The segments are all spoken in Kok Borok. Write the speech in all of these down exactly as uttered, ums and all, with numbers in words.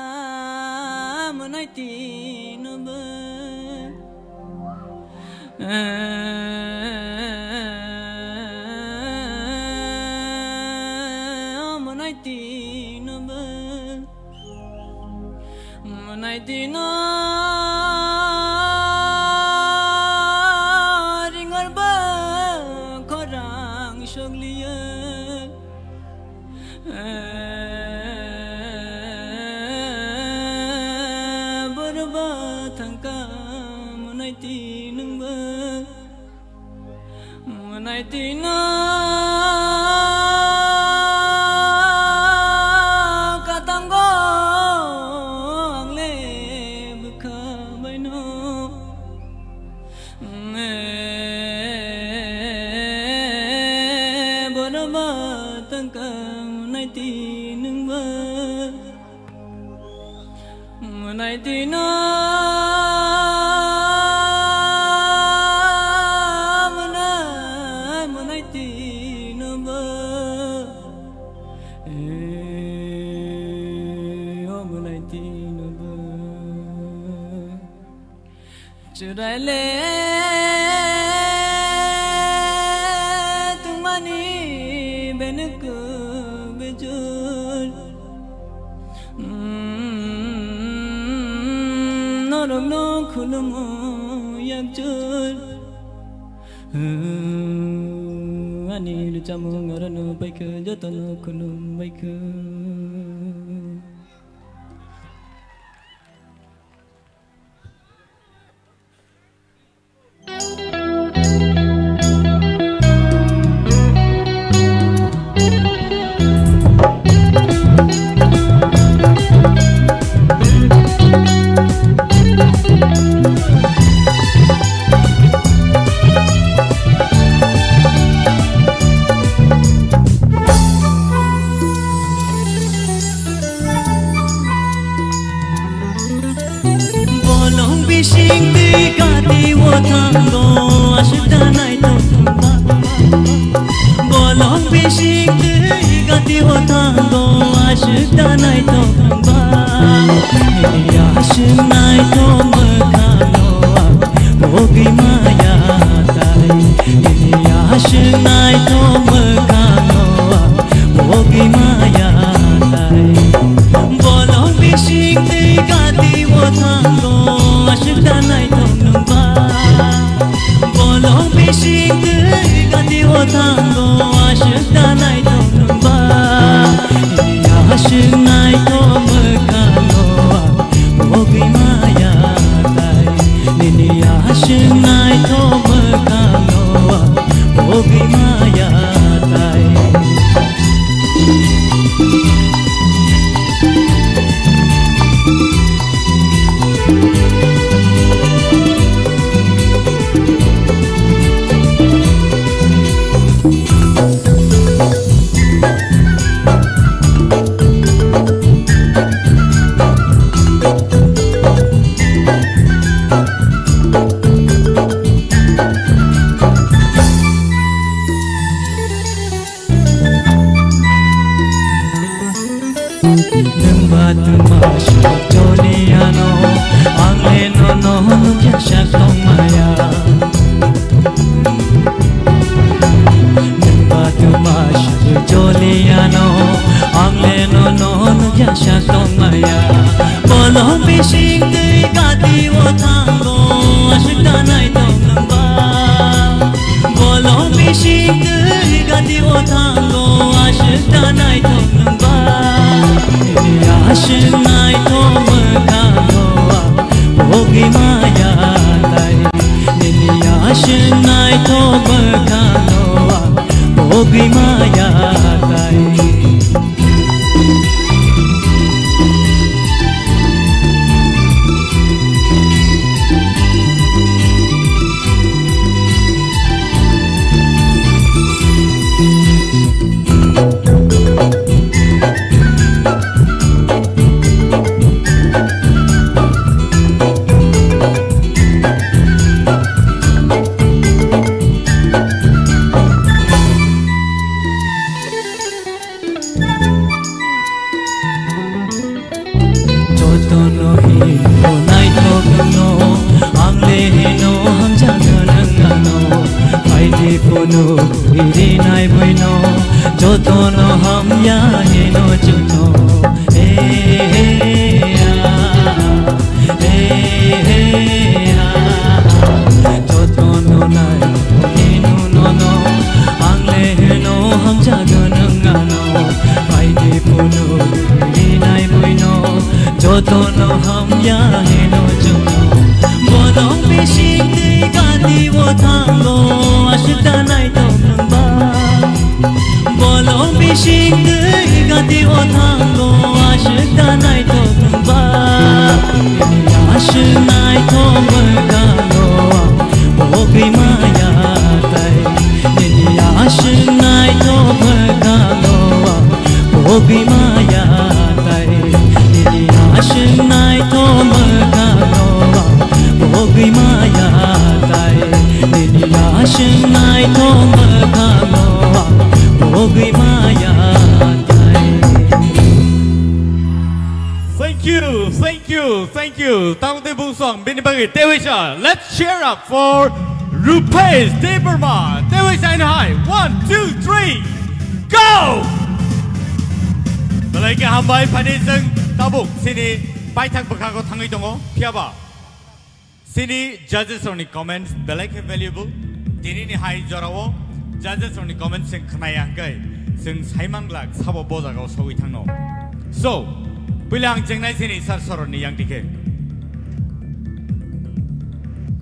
Mwnai, mwnai tino bo. Mwnai tino bo. Mwnai tino ringor bo khorang sokliya. Borok bo thangkha mwnai tinungbo. Mwnai tino katango ang le bwkha baino. Borok bo thangkha mwnai tinungbo. Mwnai tino mwnai, mwnai tino bo. Eh, o mwnai tino bo. Chwrai le tongmani bene kubui jor. Mm, norokno khulumo yakjor. Mm, ani rwchapmung orono paikha, jotono khulum baikha. Bolong bising twi gati o thango aswk da naithok ba. Bolong bising twi gati o thango aswk da naithok ba. Nini aswk naithok mwkhang o ang pogwi maya tai. Nini aswk naithok mwkhang o ang pogwi maya tai. Bolong bising twi gati o thango aswk da naithok nwng ba. Bolong bising twi gati o thango aswk da naithok nwng ba. Nini aswk naithok mwkhang o ang pogwi maya tai. Nini aswk naithok mwkhang o ang pogwi maya tai. Nwng ba twma swk choli ano, ang le nono nukya sak tongmaya. Nwng ba twma swk choli ano, ang le nono nukya sak tongmaya. Bolong bising twi gati o thango aswk da naithok nwng ba. Bolong bising twi gati o thango aswk da naithok nwng ba. Nini aswk naithok mwkhang o ang pogwi maya tai. Nini aswk naithok mwkhang o ang pogwi maya tai. Nai buino jotono hamya hino chuto. He, he, ah, he, he, ah. Jotono nai hino nono, ang le hino hamjago nung ano. Paini punu rinai buino jotono hamya hino chuto. Bolong bising twi gati o thango, aswk da naithok nungba. Bolong bising twi gati o thango, aswk da naithok nungba. Nini aswk naithok mwkhango ang pogwi maya tai. Nini aswk naithok mwkhango ang pogwi maya tai. Nini aswk naithok mwkhango ang pogwi maya tai. Nini aswk naithok mwkhango ang pogwi maya tai. Thank you, thank you, thank you. Tamo tei bungsong bini bagwi tewisa. Let's cheer up for Rupesh Debbarma. Tewisa in high. One, two, three, go! Belai khe hambai, phani chwng tabuk chini paithak bwkhago thangwi tongo. Phiyaba chini judges rokni comments belai khe valuable. Tinini hai jorao judges rokni comments chwng khnaya hwnkhe chwng saiman glak sabo bo jagao sogwi thangno. So, puila ang chengnai chini sir soroni yang dikhe.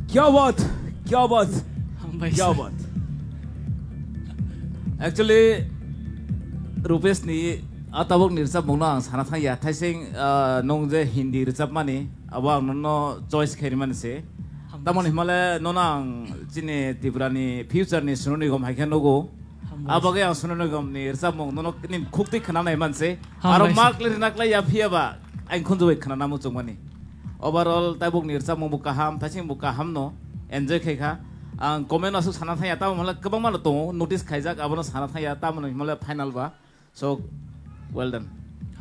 Kya baat, kya baat, Hambai kya sir. Baat. Actually, Rupesh ni a tabuk ni rwchapmung no ang sana thangya. Thaising, ah, nung je Hindi rwchapmani, abo ang nono choice khaimani se. Hambai sir. Tamoni himale nono ang chini Tripura ni future ni sununi gom hai khe nugo. Hambai sir. Abo ge ang sununi gom ni rwchapmung nono nini khuk twi khna nai man se. Hambai sir. Aro mark le rwna klai ya phiya ba ang khunju bai khna namo chukmani. Overall, tabuk ni rwchapmung bo kaham, thaising bo kaham no enjoy khai kha. Ang comment aswk sana thangya, tamo hwnle kwbangma no tongo, notice khaijak, abono sana thangya, tamo hwnle final ba. So, well done.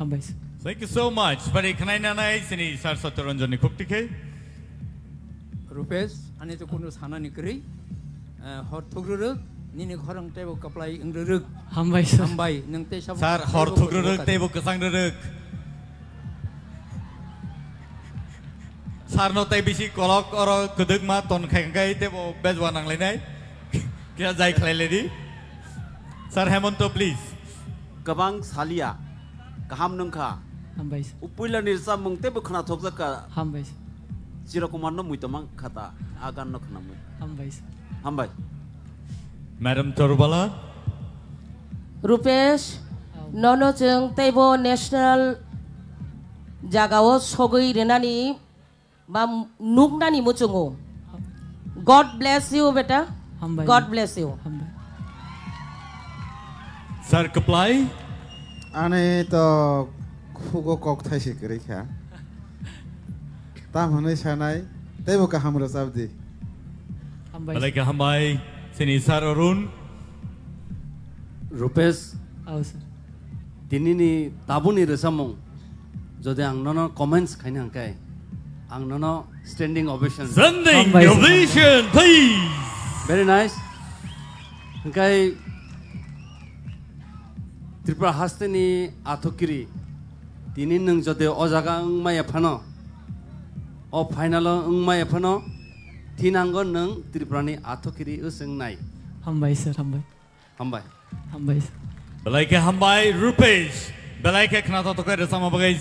Hambai sir. Thank you so much. Bari khnai nanai chini Sir Satya Ranjan ni khuk tikhe. Rupesh, ani to kunu sana ni kwrwi. Eh, hor thukrwrwk, nini khorang teibo kwplai wngrwrwk. Hambai sir. Hambai, nwng tei sabo Sir, hor thukrwrwk teibo kwchang rwrwk. Sir no tei bisi kolok oro kwdwkma ton khai khai teibo bejwa nanglainai. Kya jai khlai ledi. Sir Hemonto, please. Kwbang salia, kaham nungkha. Hambai sir. Upuila ni rwchapmung teibo khwnathokjak kha. Hambai sir. Chirokumar no muitomang khata, a gan no khwnamwi. Hambai sir. Hambai. Madam Torubala. Rupesh, oh, nono chwng teibo national jagao sogwi rwnani ba nuknani muchungo. God bless you, beta. Hambai. God bless you. Hambai. Sir Kwplai. Ani to khugo kok thai se kwrwi kha. Tam hwnwi sanai, teibo kaham rwchap di. Hambai. Belai khe hambai, chini Sir Arun. Rupesh. Oh, sir. Tinini tabukni rwchapmung, jodi ang nono comments khaina hwnkhe, ang nono standing ovation. Standing Hambai, sir. Ovation, please. Very nice. Hwnkhe Tripura hasteni athokiri, tini nwng jodi o jaga wngmaya phano, o final o wngmaya phano, thinango nwng Tripurani athokiri wswngnai. Hambai sir, hambai. Hambai. Hambai sir. Belai khe hambai, Rupesh. Belai khe khwnathok khe rwchapma bagwi